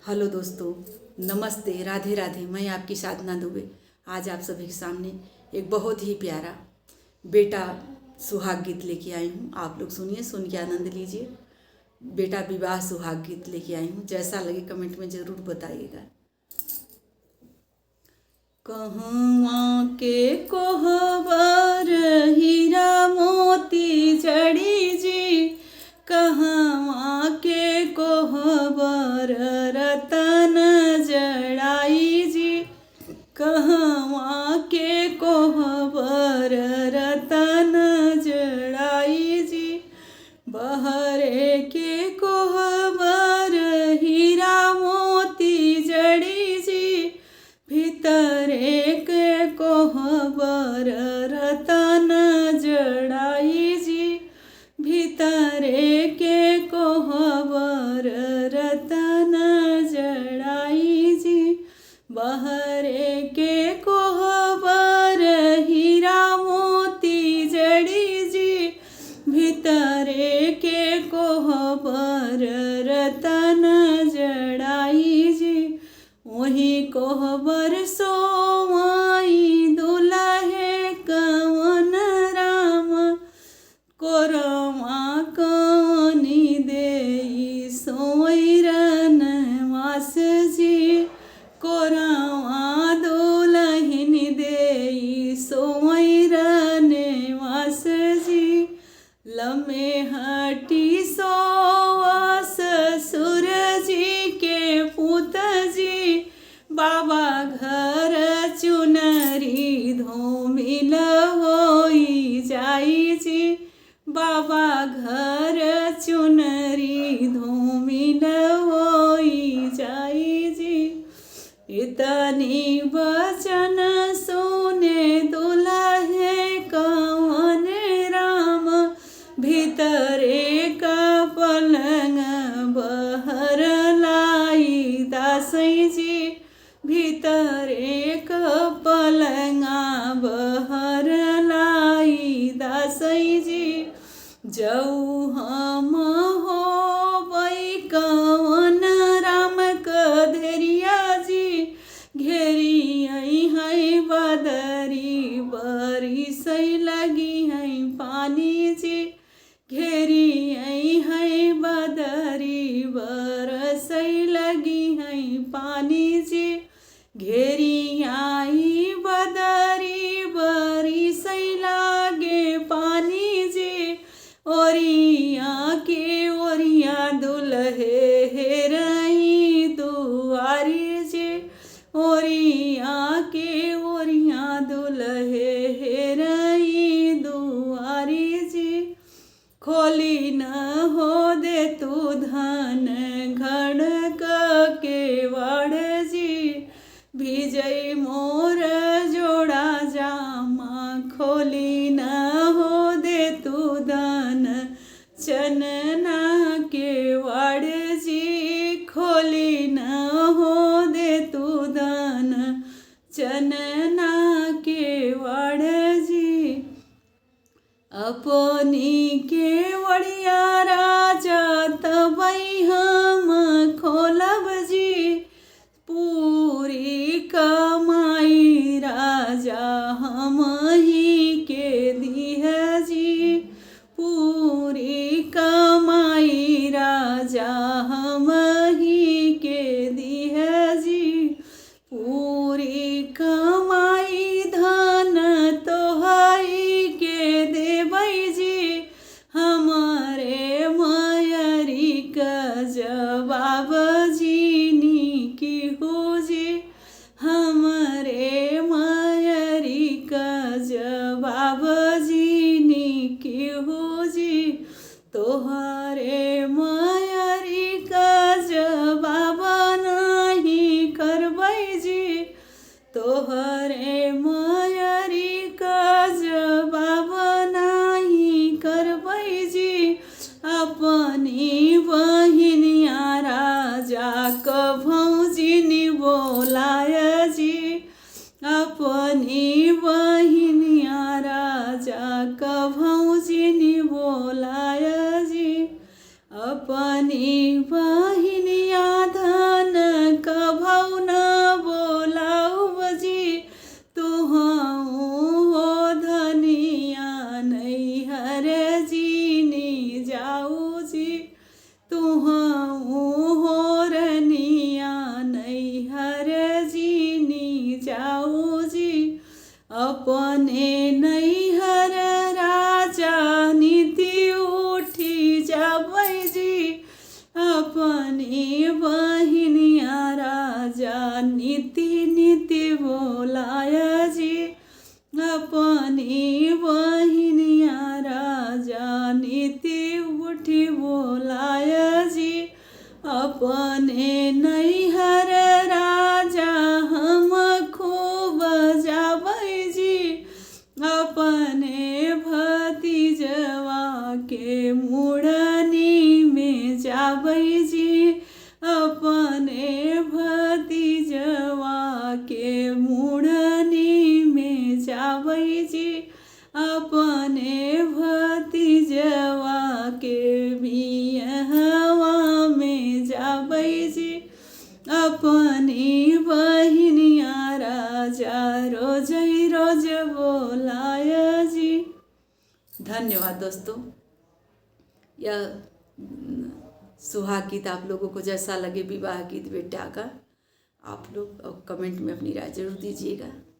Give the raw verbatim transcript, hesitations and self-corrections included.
हेलो दोस्तों, नमस्ते, राधे राधे। मैं आपकी साधना दुबे आज आप सभी के सामने एक बहुत ही प्यारा बेटा सुहाग गीत लेके आई हूँ। आप लोग सुनिए, सुन के आनंद लीजिए। बेटा विवाह सुहाग गीत लेके आई हूँ, जैसा लगे कमेंट में ज़रूर बताइएगा। कहवा के कोहबर हीरा मोती जड़ी जी, कहवा के कोहबर रतन जड़ाई जी, कहवा के कोहबर रतन जड़ाई जी। बहरे के कोहबर हीरा मोती जड़ी जी, भीतरे के कोहबर रतन जड़ाई जी, भीतरे के कोहबर रतन जड़ाई जी। बहरे के कोहबर हीरा मोती जड़ी जी, भीतरे के कोहबर रतन जड़ाई जी। वही कोहबर सोवाई दुलहे कवन राम, कोरवा कवनी देई सोवई रनवास जी, कोरवा दुलहिन देई सोवई रनवास जी। लमे हटी सोवा ससुर जी के पूत जी, बाबा घर चुनरी धूमिल होई जाई जी, बाबा घर चुनरी धूमिल होई जाई जी। इतनी वचन सुने दुलहे कवन राम, भीतरे का पलंग बहर लाई दासई जी, भीतरे का पलंगा बहर लाई दासई जी। जऊ हम होबई कवन राम क धेरिया जी, घेरी आई है बदरी बरिसई लगी है पानी जी, घेरी आई है बदरी बरसई लगी है पानी जी, घेरी आई बदरी बरिसई लागे पानी जी। ओरिया के ओरिया दुलहे हेरई दुआरी जी, ओरिया के ओरिया दुलहे हेरई दुआरी जी। खोली न हो दे तू धन घड़ के वाड़ जी, भिजई मोर जोड़ा जामा। खोली न हो दे तू धन चनना के वाड़ जी, खोली न हो दे तू धन चनना के वाड़ जी। अपनी के वड़िया राजा तबई हम खोलब जी, पूरी कमाई राजा हम ही के दिह जी, पूरी कमाई राजा हम ही के दिह जी। पूरी कमाई धन तोहई के देबई जी, हमरे मयरी का जवाब जीनी की हो जी, हमरे मयरी का जवाब जीनी की हो जी। तोहरे मयरी का जवाब नाही करबई जी, तोहरे मयरी का जवाब नाही करबई जी। अपनी बहिनिया राजा क भौजिनी बोलाय जी, अपनी बहिनिया राजा क भौजिनी बोलाय जी, अपनी बहिनिया धन बहिनिया राजा नीति नीति बोलाय जी, अपने बहिनिया राजा नीति उठी बोलाय जी, अपने नैहर राजा हम खूब जाबै जी, अपने भतीजवा के मुड़नी में जाबै जी, अपने भतीजवा के मुड़नी में जाबै जी, अपने भतीजवा के बियहवा में जाबै जी, अपनी बहिनिया राजा रोजै रोज बोलाय जी। धन्यवाद दोस्तों। यह, उम, सुहाग गीत आप लोगों को जैसा लगे, विवाह गीत बेटा का, आप लोग, अ, comment में अपनी राय जरूर दीजिएगा।